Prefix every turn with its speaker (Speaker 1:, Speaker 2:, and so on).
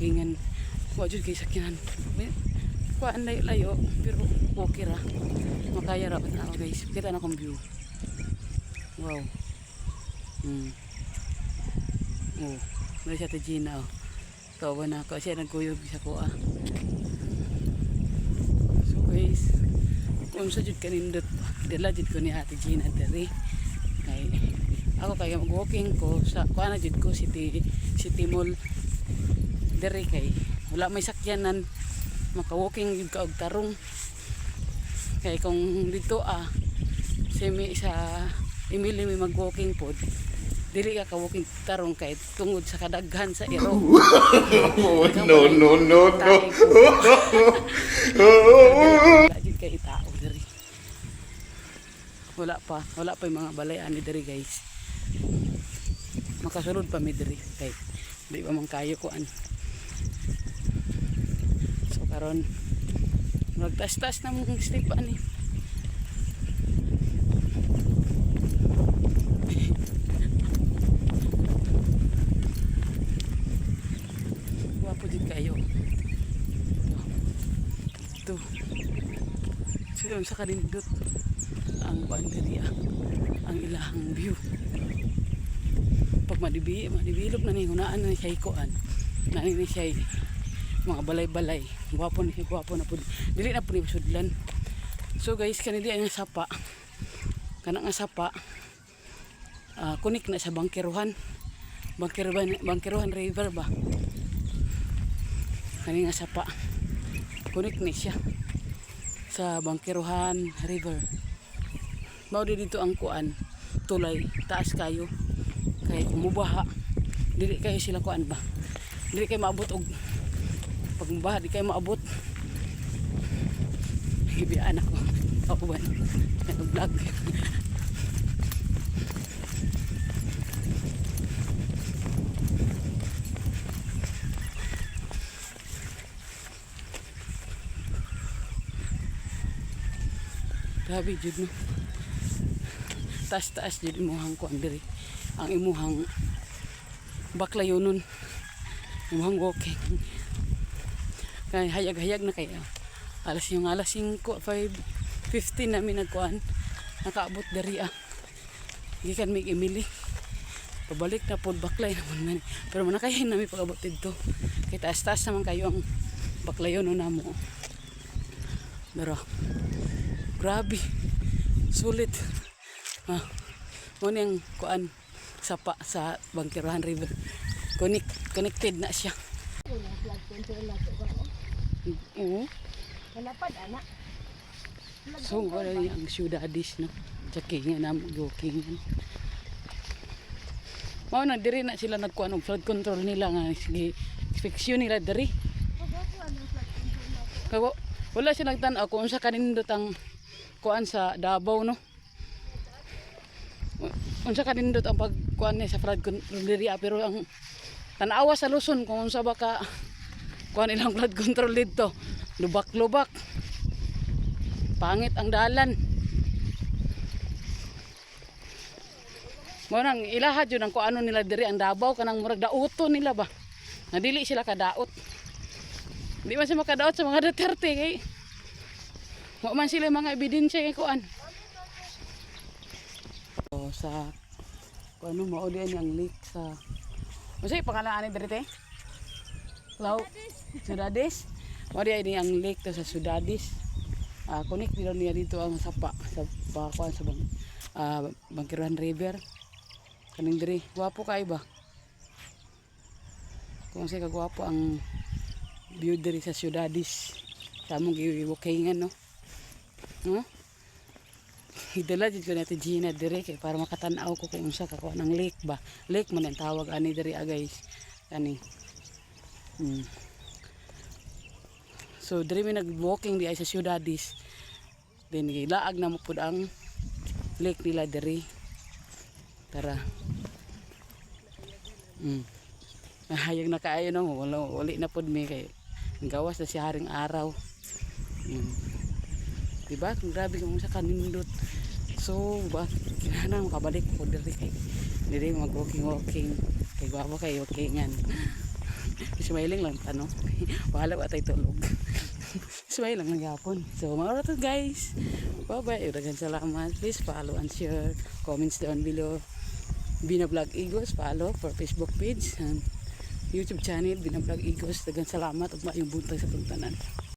Speaker 1: Walkingan. Wa jud kay sakyanan. Kuan, layo-layo pero okay ra. Makaya ra ba ako, guys. Kita na akong view. Wow. Oh, may siya Gina, oh. Tawa na ako. Siya nagkuyog sa kuha. So guys, kung sa jud kanindot, dala jud ko ni Ate Gina diri. Kay ako kay mag-walking ko sa kuha na jud ko City City Mall diri kay wala may sakyanan, maka-walking jud ka og tarong. Kay kung dito semi sa Emily may mag-walking pod, dili ka ka-walking tarong kay tungod sa kadaghan sa iro.
Speaker 2: No, no, no, no.
Speaker 1: Wala jud kay tao diri. Wala pa, wala pa yung mga balay ani diri, guys. Makasulod pa mi diri kay di pa man kayo kuan. So karon magtas-tas na mong step ani. Gwapo jud kayo. Ito. So yun sa kanindot ang kuan diri ah, ang ilahang view. Pag madibilop na ni hunaan na ni siya kuan. Na ni siya mga balay-balay. Gwapo ni siya, gwapo na pud. Dili na pud ni sudlan. So guys, kani di ang sapa. Kana nga sapa. Connect na sa Bangkerohan. Bangkerohan, Bangkerohan River ba? Kani nga sapa. Connect ni siya sa Bangkerohan River. Mao di dito ang kuan, tulay, taas kayo. Kay kung mubaha, dili kayo sila kuan ba. Dili kayo maabot og pag mubaha, di kayo maabot. Gibiyaan ako. Ako ba? Nag-vlog. Grabe jud, no. Taas-taas jud imuhang kuan diri. Ang imuhang baklayonon. Imuhang walking. Kay hayag-hayag na kaya. Alas yung alas 5, 5:15 namin nagkuan. Nakaabot diri ah. Gikan mig Emily. Pabalik na pod, baklay naman man. Pero manakayin namin pag-abot dito. Kay taas-taas naman kayo ang baklayonon namo. Pero grabe. Sulit. Ah, mo niyang kuan sapa sa Bangkerohan River. Connected na siya. Oo.
Speaker 3: Malapad, anak.
Speaker 1: So, wala niya ang syudadis, no? Checking nga namo, walking. Mao na diri na sila nagkuan og flood control nila nga sige fix nila diri. Kay wala siya nagtan-aw kung unsa kanindot ang kuan sa Davao, no. Unsa kanindot ang pagkuan niya sa flood control diri ah, pero ang tan-awa sa Luzon kung unsa ba ka kuan ilang flood control dito. Lubak-lubak. Pangit ang dalan. Mo nang ilaha jud ang kuano nila diri ang Davao, kanang murag dauto nila ba. Nga dili sila kadaot. Di man sila makadaot sa mga Duterte kay wa man sila mga ebidensya kay kuan. O sa kuano, mao di ang lake sa, unsay pangalan ani diri, te? Clau Sudades. Mao di ni ang lake to sa Sudades. Connect nila niya dito ang sapa sa kuan sa Bangkerohan River. Kaning diri, gwapo kay ba? Kung sa kagwapo ang view diri sa Ciudades. Sa among gi-walkingan, no. No? Hidala jud ko natin Gina diri kay para makatan-aw ko kung unsa ka kuan ang lake ba. Lake man ang tawag ani diri ah, guys. Kani. So diri mi nag-walking di ay sa Ciudades. Then gilaag na mo pud ang lake nila diri. Tara. Hayag na kaayo, no, wala uli na pud mi kay gawas na si Haring Araw. Diba? Kung grabe kung sa kanindot. So, ba, kinahanglan makabalik ko diri kay diri mag walking walking kay gwapo kay walkingan. Smiling lang tanong. Bahala ba tayo tulog. Smile lang gyapon. So, mga to, guys. Bye-bye. Daghang salamat. Please follow and share. Comments down below. Bina Vlog Igos. Follow for Facebook page and YouTube channel, Bina Vlog Igos. Daghang salamat ug maayong buntag sa atong tanan.